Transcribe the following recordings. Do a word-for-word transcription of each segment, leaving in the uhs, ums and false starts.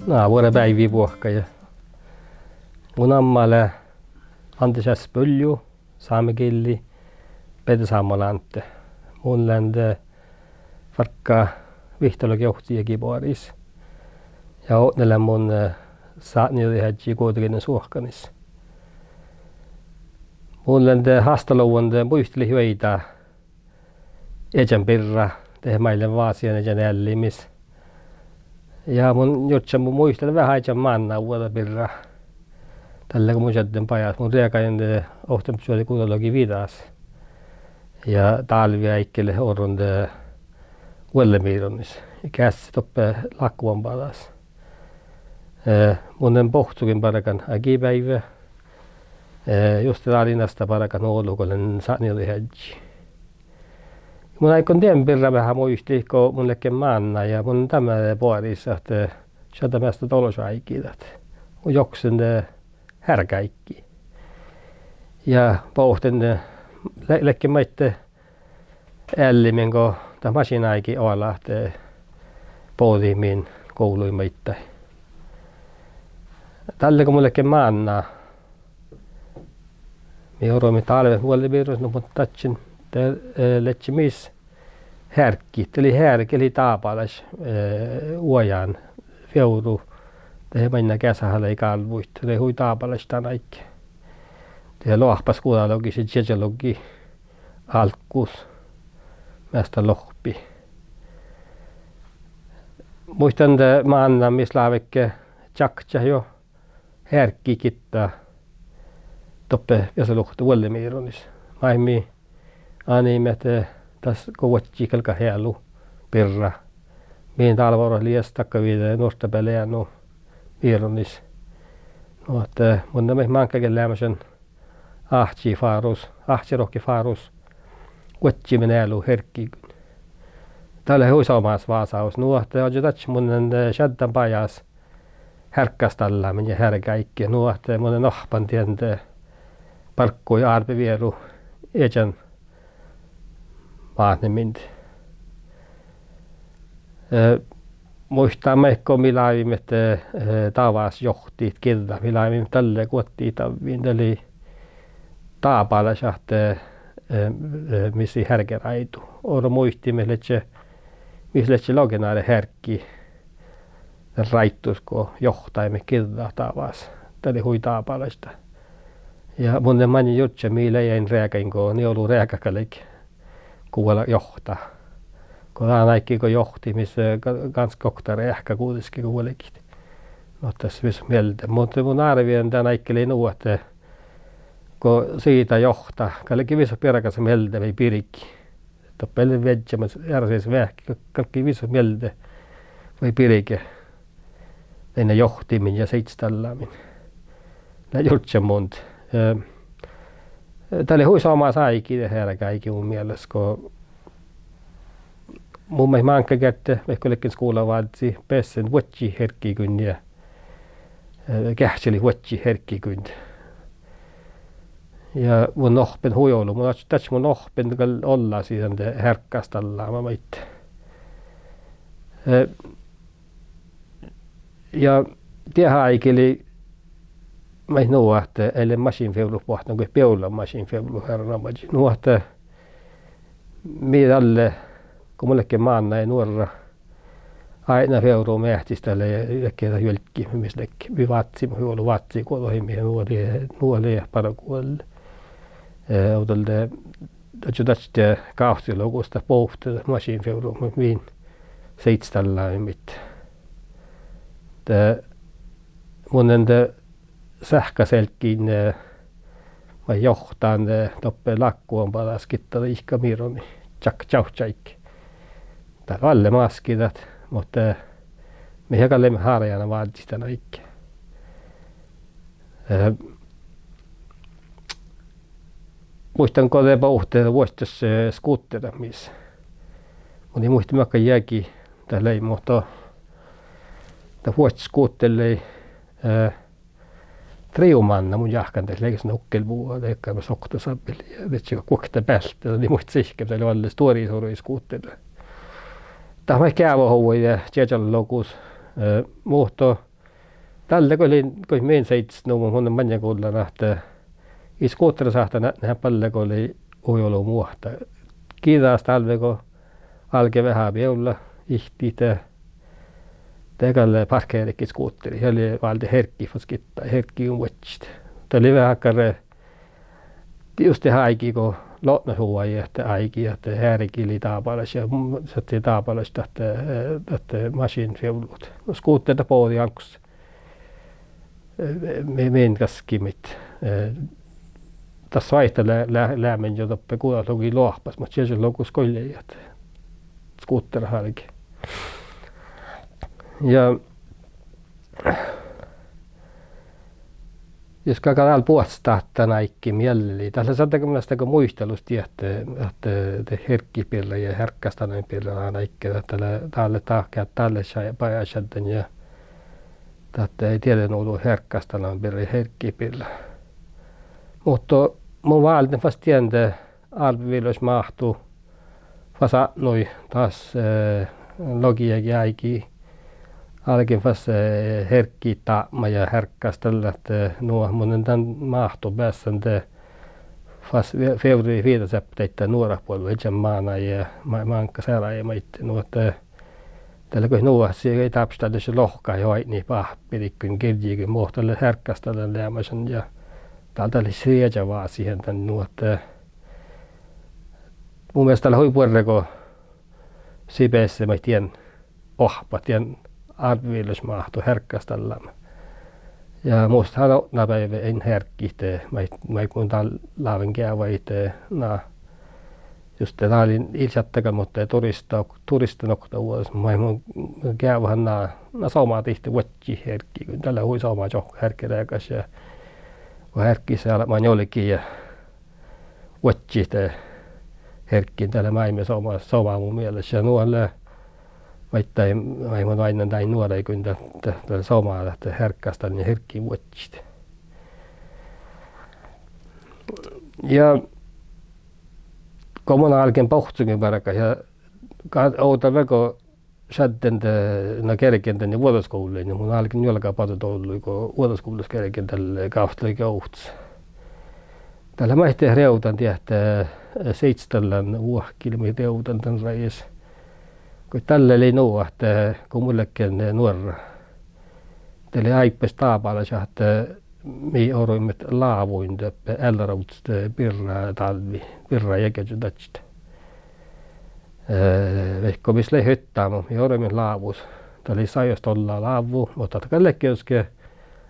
Na, buorre beaivi buohkaide. Mu namma lea Anders S. Buljo, sámegillii Bete Sámmol Ánte. Mun lean de fargga vihttalogi ovcci jagi boaris. Ja odne lean mun, eh, sátnejođiheaddji Guovdageainnu suohkanis. Mun lean de hástaluvvon de muitalit juoidá iežan birra, dehe maid lean vásihan iežan eallimis. Ja mun jurddašan, mun muittán veahá iežan mánnávuođa birra. Dalle go mun šadden bajás, mun riegádin de októmberčuođi guhtalogi viđas. Ja dálveáiggi lea orron de Vuollemironis ja geasset doppe láhkovanbadas. Eh, mun lean bohccuiguin bargan áigibeaivve. Eh, juste dál in astta bargat nu olu go lean sátnejođiheaddji. Mun áiggun dien birra veahá muitalit go mun ledjen mánná ja mun dan miehtá boaris ahte šaddá measta dološ áigi dat. Mun joksen de heargáiggi. Ja bohten, eh, le-, ledjen maid eallimin go dat mašiidaáigi oađe ahte bođii min guvlui maiddái. Dalle go mun ledjen mánná, mii oruimet dálvet Vuollemironis, nu mo dadjen, de, eh, ledje mis hearggi, dat lei hearge, lei dábálaš, eh, oažžut fievru, dehe mainna geasaha lei gálvvuid, lei hui dábálaš dan áigge. De loahpas guhtalogi ja čiežalogi álggus measta lohpi. Muittán de mánná mis lávejedje čakčat juo hearggi gitta doppe viesaluhtte Vuollemironis. Maid mii aniimet ahte das go vuodjit galggat ealu birra. Min dálveorut lei das dakkaviđe nuorttabeale eanu Mironis. Nu ahte mun lean maid máŋggageat leamašan áhči fárus, áhči rohkki fárus vuodjimin ealu hearggiiguin. Dat lea hui somás vásáhus. Nu ahte oažžu dadjat mun lean, eh, šaddan bajás heargástallámin ja heargeáiggi. Nu ahte mun lean oahppan dien de bargui árbevieru iežan mátnemin. Eh, muittán maid go mii láviimet, eh, davás johtit giđđat, mii láviimet dalle guoddidavviin, dat lei dábálaš ahte, eh, eh, mis lei heargeráidu. Orro muitimin ledje, mis ledje logenare hearggi ráiddus go johtaimet giđđat davás. Dat lei hui dábálaš dat. Ja mun lean maŋŋil jurddašan mii lei ain reagáin go, nie olu reagat galget guvlot johtá. Go dan áigge go johtiimet, eh, ga-, gánske okta reahka guđeske go vuolgit. Nu ahte das visot mielde. Muhto mun árvidan dan áigge lei nu ahte go siđa johtá, galge visot biergasat mielde vai birge. Doppe lei viežžamas eará sisa veahki, galge visot mielde vai birge dainna johtimin ja siidastallámin. Lea jurddašan mun. Eh, dat lei hui somás áigi, dat heargeáigi mu mielas go mun maid máŋggageardde, vaikko ledjen skuvlavázzi, bessen vuodjit hearggiiguin ja, eh, geahččalit vuodjit hearggiiguin. Ja mun ohppen hui olu, mun oaččun, mun ohppen gal ollásiid dan heargástalláma maid. Eh, ja dieha áigi lei maid nu ahte eai lean mašiidfevrut boahtán go beolla mašiidfevrut eará namadži. Nu ahte mii dalle, go mun ledjen mánná ja nuorra, áidna fevru meahcis dat lei, ledje dat juolggi mis ledje, mii vácciimet hui olu vácciiguođahii, mii nu lei, nu lei bargu, eh, ovdal de, oaččo dadjat gávccilogus dat bohte dat mašiidfevru, maid mii siidastalláimet. De mun lean de seahkaselggiin, eh, maid johtán, eh, doppe láhkovanbadas gitta diihka Mironi čak-, čavččaid. Dat lea oalle máskkit dat, muhto, eh, mii gal leimmet hárjána vázzit dan áigge. Eh, muittán go de bohte vuosttaš, eh, skúterat mis. Mun in muitte makkár jagi dat lei, muhto dat vuosttaš skúter lei, eh, Triumánna mun jáhkán, dat lei ges nokkelbua, dat gal oktasábbi lei, dat gal guokte bealtte, dat in muitte sihke, dat lei oalle stuorra, stuorra skúter. Dat maid geavahuvvui čiežalogus, eh, muhto dalle go lei, go min seaddus nu mo mun maŋŋá gullan ahte ii skuhtera sáhttán atnihit balle go lei hui olu muohta. Giđđas dálvvi go álge veahá bievla, ihtti de, de gal parkkearejit skuhterit ja lei váldit herggiid fas gitta, herggiiguin vuodjit. Dat lei veaháš dakkár, juste áigi go lotnašuvaid ahte áigi ahte heargi lei dábálaš ja m-, šattai dábálaš dat, eh, dat mašiinnafievlut. Nu skuhter dat bođii álggus eh, mi-, min gaskki maid, eh, dat soaitá le-, le-, leamen jo doppe guđaslogi loahpas, muhto čiežalogus goit lei ahte skuhtera álge. Ja jus galgá dál buohccidat dan áigge mielde, dat lea šadda go mun lean dego muitalus diehtit ahte, ahte de herggiid birra ja heargástallan birra dan áigge, dat lea, dat lea dahkat, dat lea šai-, bajásšaddan ja dat ii dieđe nu heargástallan birra ja herggiid birra. Muhto mun válden fas dien de árbevirolaš máhttu fas atnui das, eh, logi jagi áigi. Álgen fas, eh, herggiid dábmá ja heargástallat, eh, nu mun lean dan máhttu beassan de fas fie-, fievrii viidáseappot daidda nuorat buolvet iežan mánáide ja ma-, máŋggas earáide maid. Nu ahte dat lea goit nu ahte sii gal dárbbaš dalle lohkat oaidnit báhpiriiguin, girjjiiguin, muhto dat lea heargástallan leamašan ja dál dat lei sieža vásihan dan. Nu ahte mu mielas dat lea hui buorre go sii beassá maid dien oahppat, dien árbevirolaš máhttu heargástallan. Ja mus han otná beaivvi ain hearggit maid, maid mun dál láven geavahit, na, juste dál in-, ii šatta gal, muhto turista-, turistaoktavuođas maid mun geavahan na, na somá dihte vuodjit hearggiiguin. Dat lea hui somá čohkkehearggereagas ja go hearggis leat albma njolgit ja vuodjit de hearggiin, dat lea máilmmi somá, somá mu mielas. Ja nu lea maiddái, maid mun oaidnen dain nuoraiguin, dat, dat, dat somá dat heargástallan ja hearggiin vuodjit. Ja go mun álgen bohccuiguin bargat ja ga-, ovdal veggo šadden de, na, gergen dan ja vuođđoskuvllain, ja mun álgen njuolga bargu dollui go vuođđoskuvllas gergen dalle gávccilogi ovttas. Dat lea maid rievdan diehtit, eh, siidastallan vuohki lea maid rievdan dan rájes. Go dalle lei nu ahte go mun ledjen, eh, nuorra, de lei áibbas dábálaš ahte mii oruimet lávuin doppe eallaruvddis birra dálvvi, birra jagi dadjat. Eh, vaikko mis lei hytta, muhto mii oruimet lávus. Dat lei sajos dollá lávvu, muhto dat gal ledje dieđusge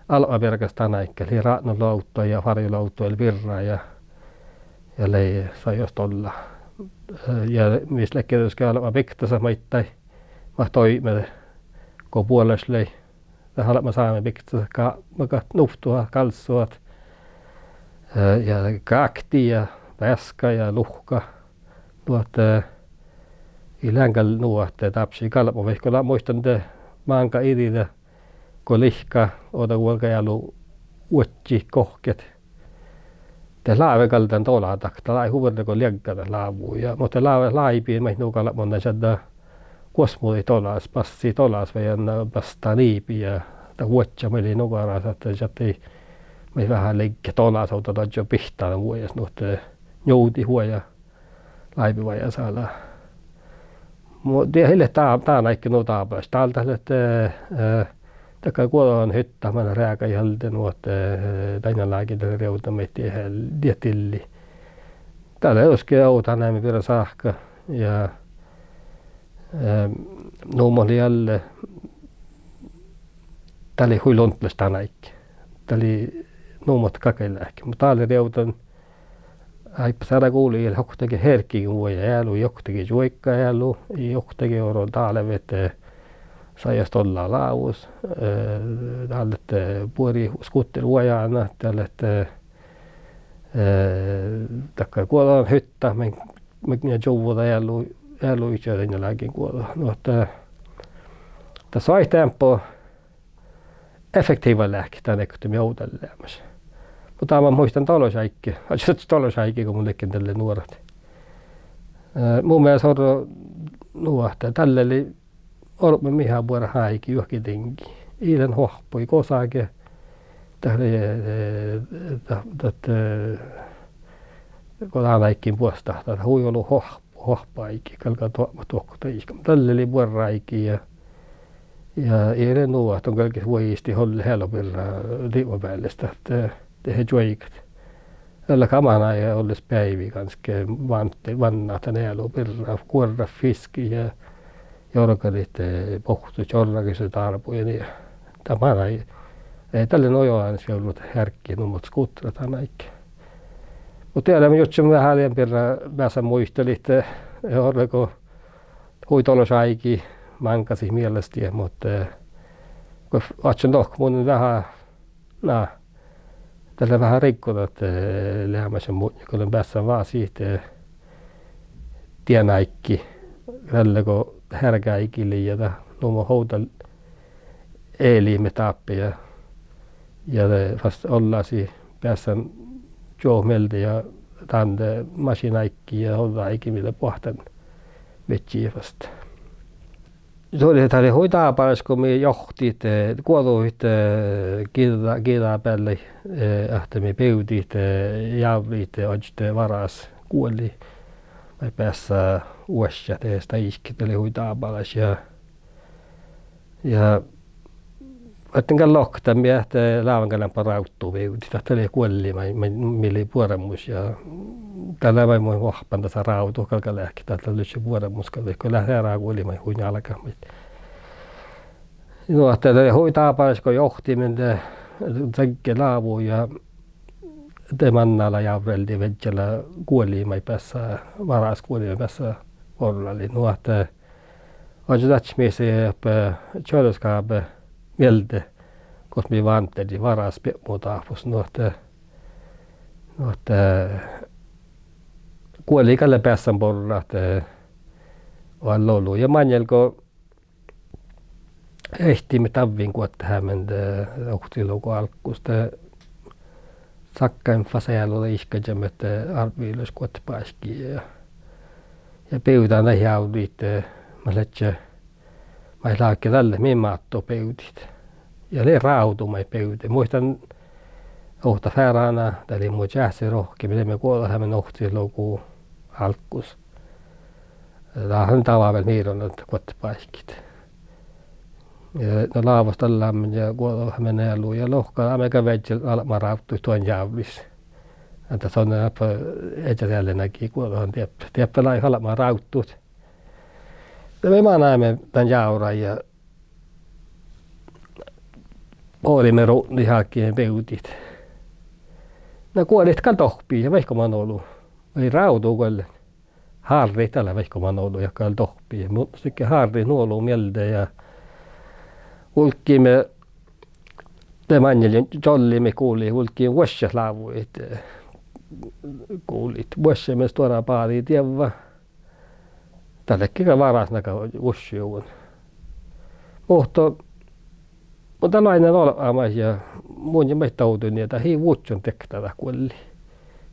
albma biergas dan áigge, lei rádnoluvddo ja farjuluvddo ja birra ja, ja lei sajos dollá. Eh, ja mis ledje dieđusge albma biktasat maiddái, mat doibme go buolaš lei. Dat albma sámi biktasat, gápmagat, nuvttuhat, gálssuhat, eh, ja gákti ja veaska ja luhka. Nu ahte, eh, ii lean gal nu ahte dárbbašii galbma, vaikko lea, muittán de máŋga iđide go lihka ođđavuođa ealu vuodjit gohket, de láve gal dan dola dakko, dat lávii hui buorre go liegga dat lávu. Ja muhto láve láibi maid nu galbma, šaddá guosmodit dolas, bassit dolas vai, na, bastá niibi ja dat vuodjá maid lei nu garas ahte šattai maid veahá liiget dolas ovdal dadjo bihtánan vuojas, nu ahte njuvdit vuoja láibivajás ala. Mu-, die ii leat dá-, dán áigge nu dábálaš. Dál dat leat, eh, dakkár guođodanhytta manná reagai alde, nu ahte, eh, dainna lágiin dat lea rievdan maid die-, diet dilli. Dat lea dieđusge ovdáneami birra sáhka ja, eh, nu mo lei ale, dat lei hui luonddolaš dán áigge. Dat lei nu mo dat galggai leahkit. Muhto dál lea rievdan áibbas eará guvlui, ii leat oktage hearggiiguin vuoja ealu, ii oktage čuoigga ealu, ii oktage oro dálvet, eh, sajos dollá lávus, eh, dál leat, eh, buori skuhter vuojána, dál leat, eh, dakkár guođodanhytta, maid, maid mii čuvvoda ealu, ealuid ja dainna lágiin guođo. Nu ahte, eh, dat soaitá eambbo effektiiva leahkit dán ektui mii ovdal leamaš. Muhto dá mun muittán dološ áigge, addit dološ áigge go mun ledjen dalle nuorat. Eh, mu mielas orro nu ahte dalle lei olbmuin mihá buoret áigi juohke diŋgii. Ii lean oahppui gosage. Dat, eh, dat, dat, eh, go dán áiggi vuosttaš, dat hui olu oahp-, oahppaáigi, galgá doapmat dohko daidjiide. Dalle lei buorre áigi ja, ja ii lean nu ahte don galget vuojistiid ollu ealu birra rivvabealde, dat, eh, dehe čuoigat. Dalle gal manai olles beaivi gánske vánnet, vánnet dan ealu birra, guorrat fiskii ja jorgalit, eh, bohccuid čorragiid dárbui ja nie. Dat manai, eh, dalle nu oanes fievrrat hearggi nu mo skuhtrat dán áiggi. Muhto de leat jurddašan veahá dien birra beassat muitalit, eh, orrego hui dološ áigi máŋggasit mielas diet, muhto, eh, go oaččun lohkat, mun veahá, na, dat lea veahá riggo dat, eh, leamaš munnje go lean beassán vásiid, eh, dien áiggi, dalle go heargeáigi lei ja dat nu mo ovdal ealiimet dáppe ja, ja de fas ollásiid beassán čuovvut mielde ja dán de mašiidaáiggi ja ođđaáiggi mii lea boahtán bidjat fas. Son dat lei hui dábálaš go mii johtit, eh, guođuhit, eh, giđđa, giđđabeallái, eh, ahte mii bivdit, eh, jávrriid, eh, oažžut, eh, varas guoli maid beassá oažžut, eh, daidjiide, dat lei hui dábálaš ja, ja addin gal lohkat mii ahte láven gal eambbo rávdu bivdit, dat lei guolli maid, maid, mii lei buoremus ja dat lea maid mun oahppan dasa rávdu gal gal eahket, dat lea dušše buoremus gal go leat eará guoli maid hui njálgát maid. Nu ahte dat lei hui dábálaš go johtiimet de, cagge lávu ja de mannala jávrraldii viežžala guoli maid beassá, varas guoli maid beassá borralit. Nu ahte oažžut dadjat mis lei doppe čoaluskábe mielde, gos mii vánddardit varas biepmu dáhpos. Nu ahte, nu ahte guoli gal lea beassán borrat, eh, oalle olu. Ja maŋŋel go eahtiimet davvin guoddahás mielde, eh, oktilogu álggus, de sakkain fas ealu daidjiide ahte árvviloš guoddabáikki ja, ja bivdán daid jávrriid, eh, mat ledje, maid láhkai dalle mii máttu bivdit. Ja lei rávdu maid bivdit. Muittán ovtta fearána, dat lei mu čeahci rohki, mii leimmet guođahás mielde oktilogu álggus. Dat han dává vel miron guoddabáikkiid. Ja na lávos dalle ja guođahás mielde ealu ja lohká: Dá mii gal viežžat albma rávdduid duon jávrris. Ahte son ii lean iežas eallinagi guođahán dieppe, dieppe lávii albma rávddut. De mii manaimet dan jávrai ja bođiimet rudnit álggii bivdit. Na guolit gal dohkket ja veaikko man olu. Vai rávdu gal? Hárrit dat lea veaikko man olu ja gal dohkket. Muhto sihke hárrit nu olu mielde ja vulggiimet, de maŋŋil čoalliimet guliid, vulggiimet vuoššat lávui, guliid vuoššaimet stuorra báđi dievva. Dat ledje gal varas naga vuššejuvvon. Muhto mun dat loainen olbmá maid ja munnje maid dovden nie, dat ii vužžon diekta dat guolli.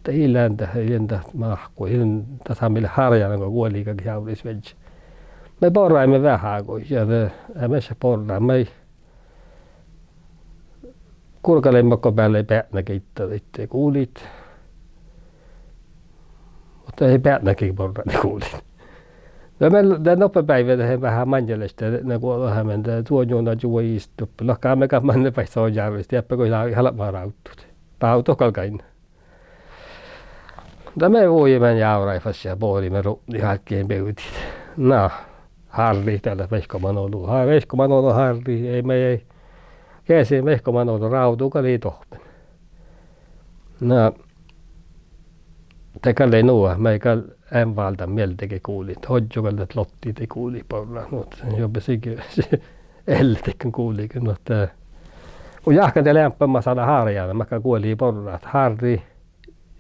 Dat ii lean dat, ii lean dat máhku, ii lean dat, dat mii leat hárjánan go guoli galget jávris viežžat. Mii borraimet veahá go ja de, eai mii borrat, mii gurgaleimmet go beallai beatnagiidda daid guliid. Muhto ii beatnagiid borrat daid guliid. Na mii, de noppe beaivve dehe veahá maŋŋelaš de, na guođahás mielde, de čuonjunadži vuoi istuppe. Lohká mii gal manne báiccá jávris, dieppe go lávii albma rávddut. Rávdu gal gain. De mii vujiimet jávrai fas ja bođiimet rudnit álggii bivdit. Na, hárrit dat leat veaikko man olu, há-, veaikko man olu hárrit, ii mii, geasi veaikko man olu, rávdu gal ii dohppen. Na, de gal lei nu ahte mii gal ean váldan mielde ge guliid, ožžo gal dat lottii daid guliid borrat, nu ahte juobe sigi, ealli daid guliid, nu ahte, eh, mun jáhkán de lean eambbo masala hárjánan, mat gal guoli borrat, hárrii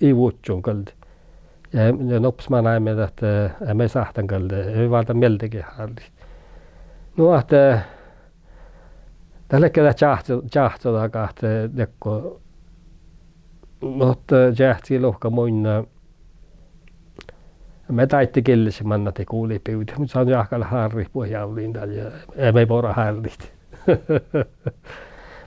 ii vužžon gal. Ja, ja noppes manaimet ahte, eh, eai mii sáhttán gal, eh, eai váldan mielde ge hárrii. Nu ahte, eh, dat ledje dat čáhcci-, čáhcci daga ahte, eh, diekko, muhto, eh, čeahci lohká munnje, eh, mii dáidde gillešit manne daid guliid bivdit, muhto son jáhkán hárrit buot jávriin dál ja, eh, mii bora hárrit.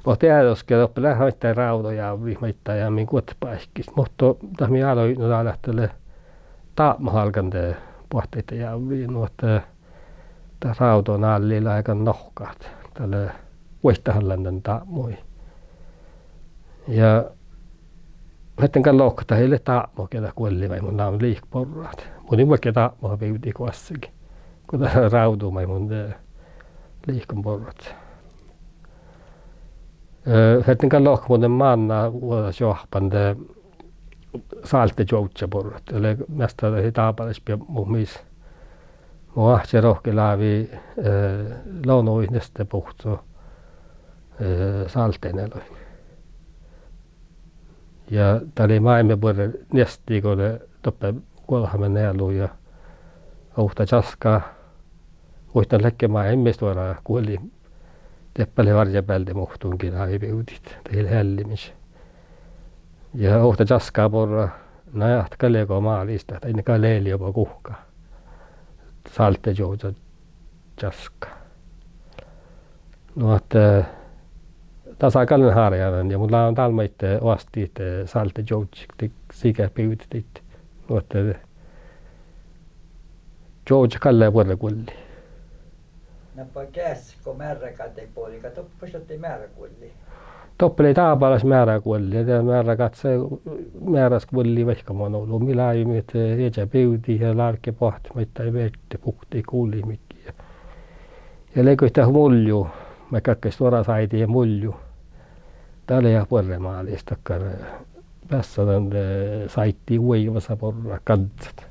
Muhto dieđusge doppe leat maiddái rávdojávrit maiddái ja min guohpáikkis. Muhto dat mii álo, no dat lea, dat lea dápmot álgán de boahtit jávriin, nu ahte dat rávdonállii leagan nohkkat. Dat lea vuoittahallan dan dápmohiin. Ja ferten gal lohkat dat ii leat dápmot ge dat guolli maid mun láven liikot borrat. Mun in vuolgge dápmoha bivdit goassege go dat rávdu maid mun, eh, liikon borrat. Eh, ferten gal lohkat mun lean mánnávuođas joahpan de sáltečuovžža borrat. Dat lea measta dat dábálaš biebmu mis mu áhčči rohkki lávii, eh, lonuid niestapuhcco, eh, sáltenealuin. Ja dat lei máilmmi buorre niesti go lea doppe guođamenealu ja ovtta časka. Muittán ledje máilmmi stuorra guoli. Dieppe lei várjjabealde muhtun gii lávii bivdit, dat ii lean eallimin. Ja ovtta časka borrat, na, dat gal lei go mális dat, dainna gal lei juoba guhká. Sáltečuovžža časka. Nu ahte dasa gal lean hárjádan ja mun láven dál maid oastit sáltečuovžžiid, de sii ge bivdit daid. Nu ahte čuovžžat gal lea buorre guolli. Na ba geas go mearragáddái bođii, doppe šattai mearraguolli. Doppe lei dábálaš mearraguolli, de mearragátsa, mearras guolli vaikko man olu. Mii láviimet ieža bivdit ja lávket boahtit maiddái, verte, buktit, gulit midjiide. Ja, ja lei goit dat mulju, maid galggaš stuorra sáidii ja mulju. Dat lei buorre mális dakkár, beassá dan, eh, sáiddi vuoivvasa borrat, gazzat.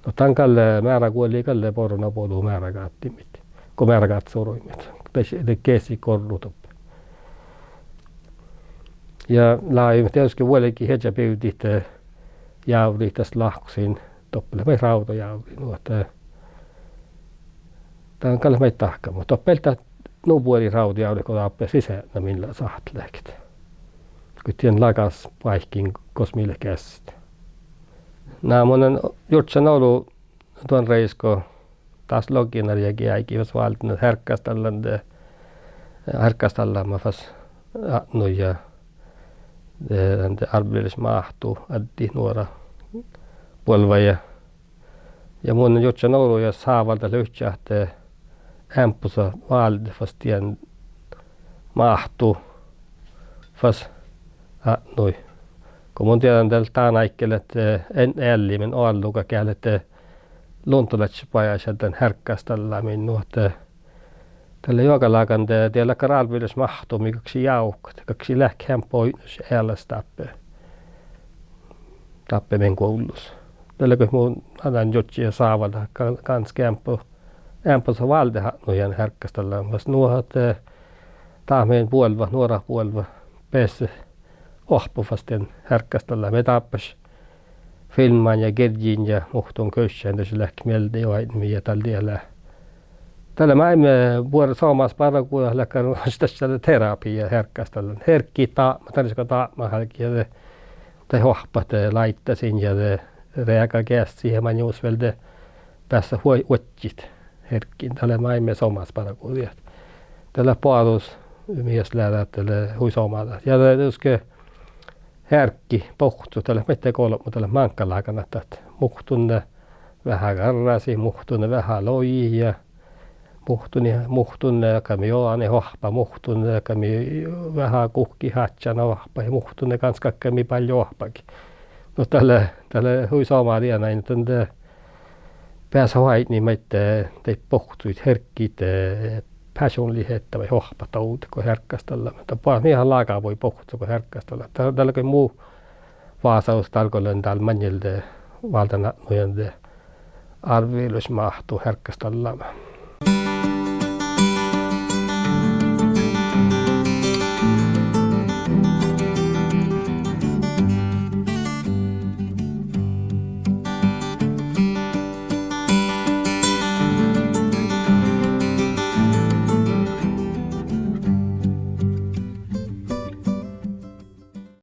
No dan gal lea, mearraguoli gal lea borrat nu bolu mearragáddái maid, go mearragátsa oruimet. Dat, dat geasii gorrut doppe. Ja láviimet dieđusge vuolgit ieža bivdit, eh, jávriid das lahkosiin, doppe lea maid rávdojávriid, nu ahte dan gal lea maid dahkat, muhto doppe dat nu buorit rávdojávriid go dáppe sisetna min lea sáhttá leahkit. Go dien lagas báikkiin gos mii leat geasset. Na mun lean jurddašan olu duon reisko, das loginar jagi áigi fas válden heargástallan de, heargástallama fas atnui ja de, de árbevirolaš máhtu addit nuora buolvvaide. Ja mun lean jurddašan olu ja sávaldat livččii ahte eambbo váldet fas dien máhtu fas atnui. Go mun dieđán dat leat dán áigge leat, eh, en eallimin oallugat geat leat, eh, luonddolaččat bajás dan heargástallamin, nu ahte dat lea juogalágan de, dat lea dakkár árbevirolaš máhttu mii gokši jávkat, gokši leat eambbo oidnoš ealas dáppe, dáppe min guovllus. Dat lea goit mun ađan jurddašan ja sávaldat ga-, gánske eambbo, eambbo váldet atnui dan heargástallamin fas, nu ahte dát min buolvvat, nuorat buolvvat, beassá oahppat fas dien heargástallamin, dárbbaš filmmain ja girjjiin ja muhtun kuvssat, dašše leat mielde oaidnemiin ja dál diet leat. Dat lea máilmmi buorre somás bargu, dat leat gal dašše terapia heargástallan. Herggiid dápmat, dan ieš go dápmahalgit ja de, de oahppat de láiddasit ja de reaga geassit ja manjus vel de beassat vuo-, vuodjit herggiin. Dat lea máilmmi somás bargu diet. Dat lea boađus, mii lea dat, dat lea hui somá dat. Ja de dieđusge hearggi bohccot, dat leat maiddái golbma, dat leat máŋggalágan ahte muhtun lea veahá garrasit, muhtun lea veahá logit ja muhtun, muhtun lea, galgá mii ođanet oahppat, muhtun lea, galgá mii veahá guhkit ádján oahppat ja muhtun lea gánske galgá mii báljo oahppat. Nu dat lea, dat lea hui somá dien ain ahte de beasat oaidnit maiddái daid bohccuid herggiid, eh, passionligheta vai oahppat dovdet go heargástallamin. Dat boađat mihá lágabui bohcco go heargástallat. Dat, dat lea goit mu vásáhus dál go lean dál maŋŋil de válden atnui dan árbevirolaš máhttu heargástallamin.